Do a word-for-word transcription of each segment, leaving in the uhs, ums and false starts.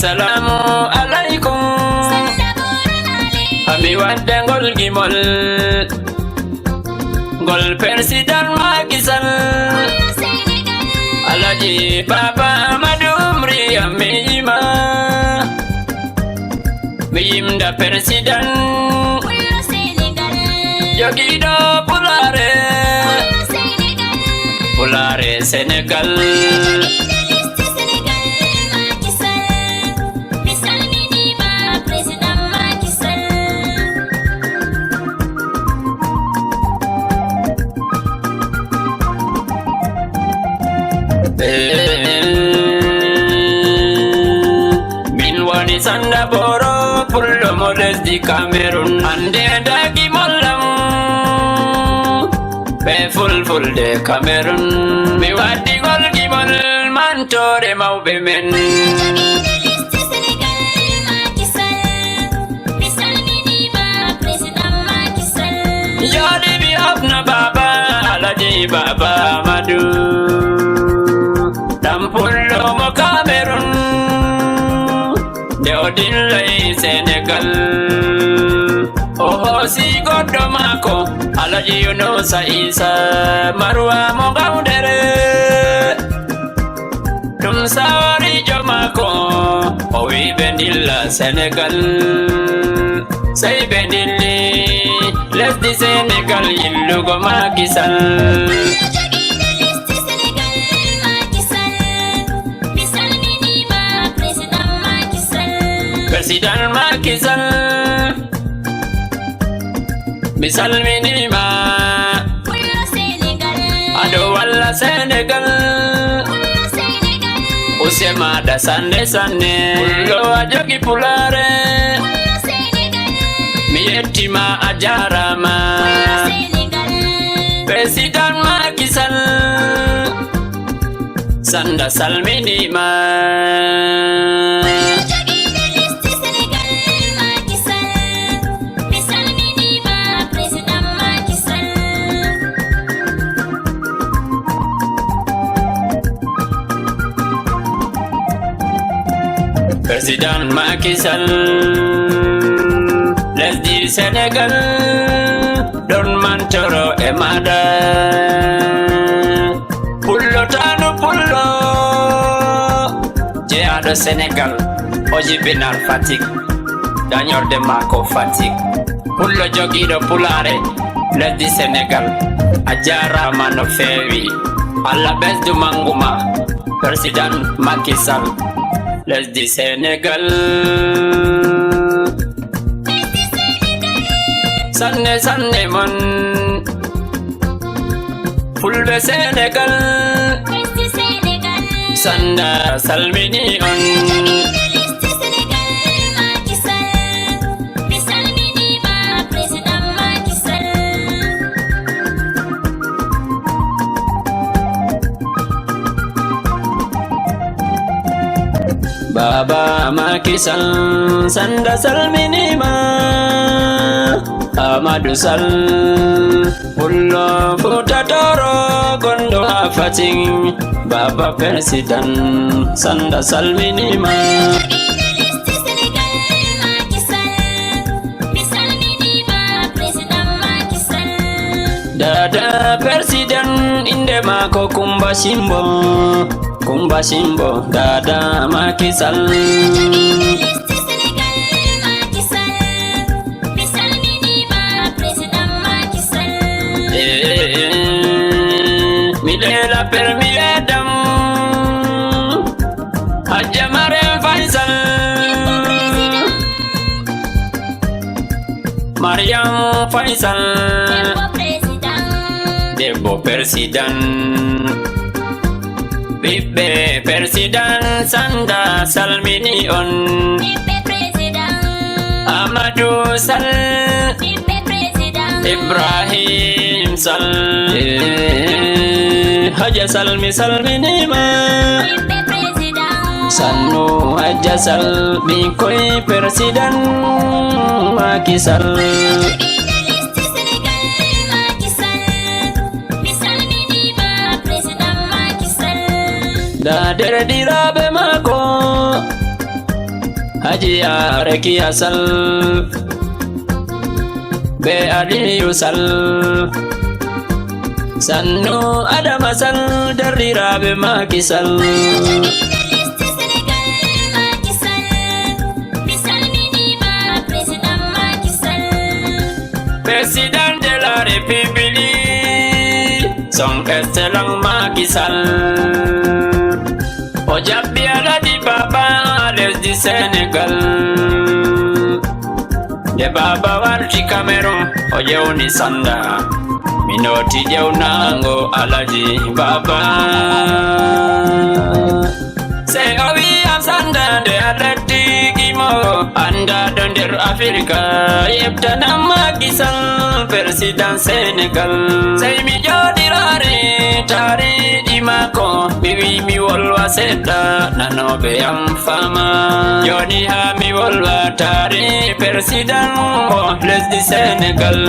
Salamu alaikum. Ami wadda ngol gimol. Ngol Persidan Macky Sall. Alaji Baba Amadou Umri ami yima. Mi yimda Persidan. Jogiiɗo Pulaare. Pulaare Senegal. Min woni Sanda Boro, pullo mo lesdi Cameroun. Hande dagi mollam. Ɓe fulfulde Cameroun, mi waddi gol gimol mantore mawɓe men. Joɗi mi ofna baba, Alaji Baba Amadou. Ɗan pullo mo Cameroun. Nde o dillay Senegal, o hoosi goɗɗo maako, Alaji Yunusa Isa Marwa mo Gawdere. Ɗum sawarijo maako, o wi ɓe ndilla Senegal. Sey ɓe ndilli lesdi Senegal yillugo Macky Sall. Mi salminii ma, Président Macky Sall. Président Macky Sall. Mi salminii ma. Pullo Senegal. Aɗo walla Senegal. Pullo Senegal. Use maɗa sanne sanne. Pullo a jogi pulaare. Pullo Senegal. Mi yetti ma a jaaraama. Pullo Senegal. Président Macky Sall. Sanda salminiima. Jogiiɗo lesdi Senegal, Macky Sall. Mi salminiima, Président Macky Sall. Président Macky Sall, lesdi Senegal, ɗon mantoro e maɗa. Pullo Tanu Pullo, jeyaaɗo Senegal, o jibinal Fatick, dañorde maako Fatick. Pullo jogiiɗo pulaare, lesdi Senegal, a jaaraama no feewi. Allah ɓesdu manngu ma, Président Macky Sall, lesdi Senegal. Sanne, sanne mon. Fulɓe Senegal. Sanda salmini on. Jogiiɗo lesdi Senegal, Macky Sall. Mi salminiima, Président Macky Sall. Baba Macky Sall, Sanda salminiima. Amadou Sall, pullo Fuuta Tooro, gonɗo haa Fatick. Baba Président, Sanda salminiima. Jogiiɗo lesdi Senegal, Macky Sall. Mi salminiima, Président Macky Sall. Dada Président, innde maako Kumba Simbo. Kumba Simbo, Dada Macky Sall. Jogiiɗo lesdi Senegal, Macky Sall. Mi salminiima, Président Macky Sall. Eh, eh, eh, mi leela permi edam. Hajja Marème Faye Sall. Mariam Faisal. Debbo président. Debbo président. Ɓiɓɓe président Sanda salmini on. Ɓiɓɓe président. Amadou Sall. Ɓiɓɓe président. Ibrahim Sall. Eh, Haja Sall mi salminima. Ɓiɓɓe président. Sannu Hajja Sall, ɓikkoy Persidan Macky Sall. Jogiiɗo lesdi Senegal, Macky Sall. Mi salminiima, Président Macky Sall. Ndaa derɗiraaɓe maako. Ajiya Rekiya Sal, be Aliyu Sal, Sannu Adama Sal, derɗiraaɓe Macky Sall. Président de la République, son excellence Macky Sall. O jaɓɓi Alhaji Baba haa lesdi Senegal. Nde Baba warti Cameroun, o ƴewni sanda. Mi nooti ƴewnaango Alhaji Baba. Sey o wi'a sanda nde a laddi gimo, andaaɗo nder Afirka, yettanam Macky Sall, président Senegal. Sey mi jooɗi raari taariiji maako, mi wi mi wolwa seɗɗa, nanooɓe am faama. Jooni haa mi wolwa taariiji président mo lesdi Senegal.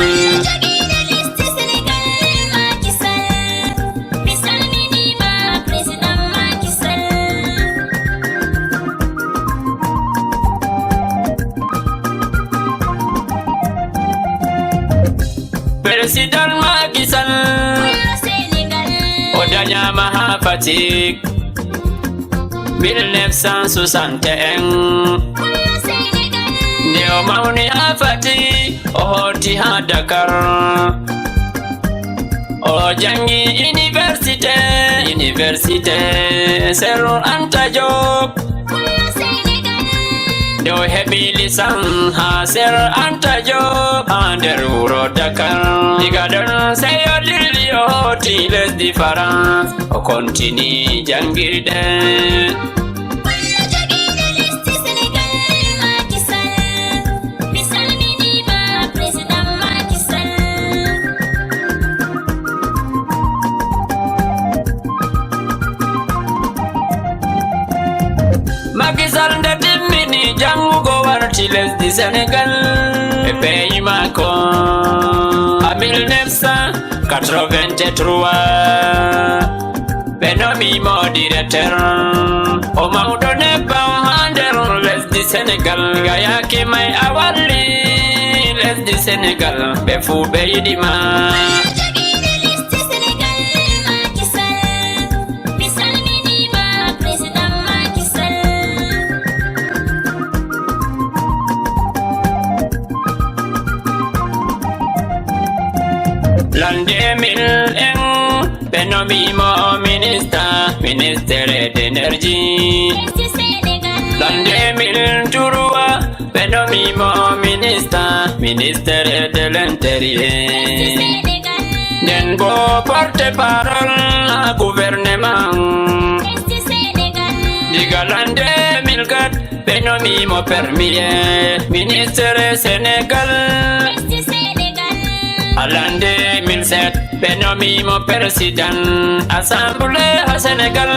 Président Macky Sall, o dañaama haa Fatick, mille neuf cent soixante et un. Nde o mawni haa Fatick, o hooti haa Dakar. O janngi université, université Cheikh Anta Diop. Nde o heɓi licence haa Cheikh Anta Diop haa nder wuro Dakar. Diga ɗon sey o dilli o hooti lesdi France, o kontini janngirde. Macky Sall nde timmini janngugo warti lesdi Senegal e peyi maako. A mille neuf cent quatre-vingt-trois, ɓe nomi mo directeur. O mawɗo nebbam haa nder lesdi Senegal. Diga yaake may a walli lesdi Senegal, ɓe fuu ɓe yiɗi ma. L'an deux mille un, ɓe nomi mo minista, ministère d'énergie. L'an deux mille trois, ɓe nomi mo minista, ministère de l'intérieur. Nden bo porte-parole haa gouvernement. Diga l'an deux mille quatre, ɓe nomi mo premier ministre Senegal. A l'an deux mille sept, ɓe nomi mo président assemblée haa Senegal.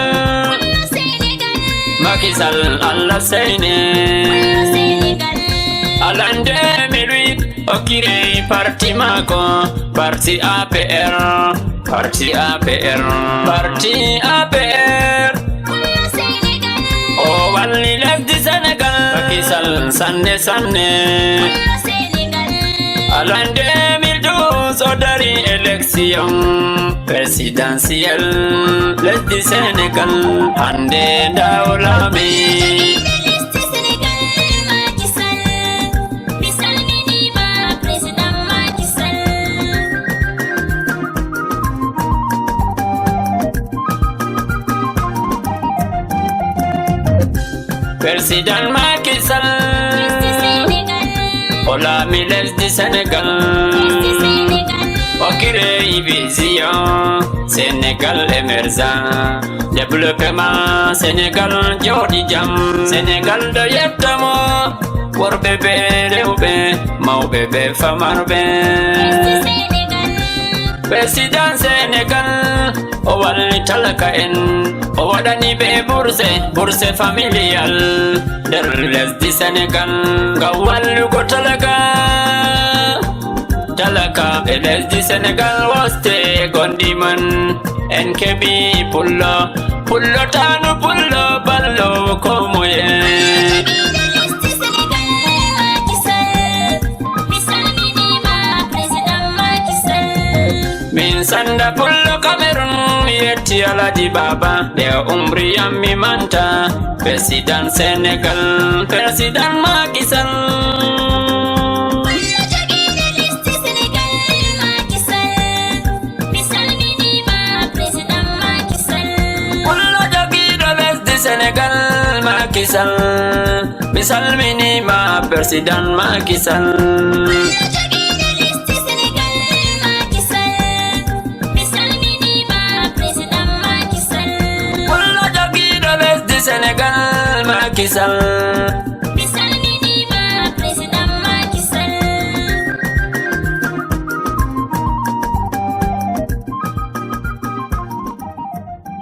Macky Sall, Allah seyne. A l'an deux mille huit, o créé parti maako, parti A P R, parti A P R, parti A P R. O walli lesdi Senegal, Macky Sall, sanne, sanne. A l'an deux mille douze, o dari élection présidentielle lesdi Senegal, hannde nda o laami. Président Macky Sall, o laami lesdi Senegal. O créé vision Senegal émergent. Développement Senegal jooɗi jam. Senegal ɗo yetta mo. Worɓe be rewɓe, mawɓe be famarɓe. Président Senegal, o walli talaka en, o waɗani ɓe bourse, bourse familial nder lesdi Senegal, ngam wallugo talaka. Talakaaɓe lesdi Senegal, woste gonɗi mon. En keɓi pullo, pullo tanu, pullo ballo ko moye. Min sanda pullo Cameroun, mi yetti Alhaji Baba, nde o umri yam mi manta. Président Sénégal, président Macky Sall. Pullo jogiiɗo lesdi Sénégal, Macky Sall. Mi salminiima, président Macky Sall. Pullo jogiiɗo lesdi Sénégal, Macky Sall. Mi salminiima, président Macky Sall. Pullo jogiiɗo lesdi Sénégal, Macky Sall. Mi salminiima, président Macky Sall. Pullo jogiiɗo lesdi Sénégal, Macky Sall.